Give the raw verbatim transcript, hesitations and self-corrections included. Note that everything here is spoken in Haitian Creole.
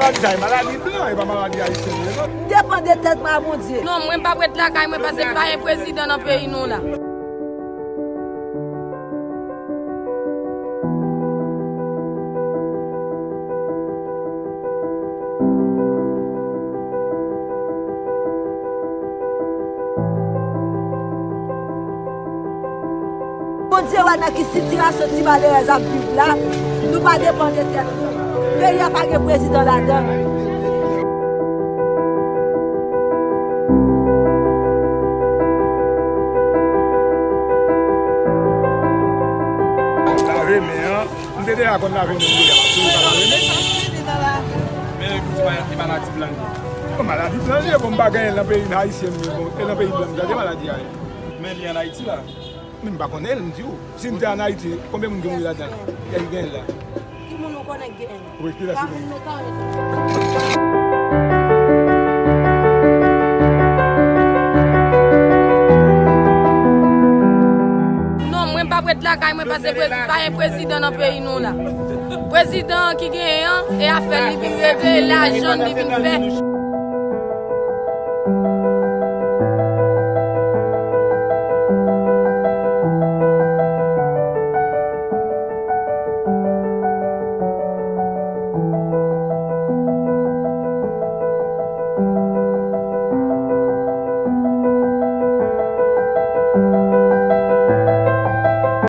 Sa e maladi blan, e pa maladi ayisyen li ye, non. M depann de tèt mwen a Bondye. Non, mwen m p ap ret lakay mwen paske pa gen prezidan nan peyi nou la. Bondye wè nan ki sitirasyon ti malerèz ap viv la, nou pa depann de tèt nou. Peyi a pa gen prezidan ladan l. Lave men an, m te deja konn lave men m deja, m ap toujou ka lave men. Men pou ti maladi blan li ye. Bon, maladi blan li ye, bon, m pa genyen l nan peyi ayisyen m ye, bon, e nan peyi blan m, gade maladi a ye. Men li ann Ayiti la. Men m pa konnen l, m di w. Si m te ann Ayiti, konbyen moun ki mouri ladan l? Kiyès ki genyen l la? Ki moun ou konnen ki genyen l? Wi, ki lè ki moun? Non, mwen p ap ret lakay mwen paske prezi-, pa gen prezidan nan peyi nou la. Prezidan ki genyen an, e afè l li vin regle, e lajan l li vin fè.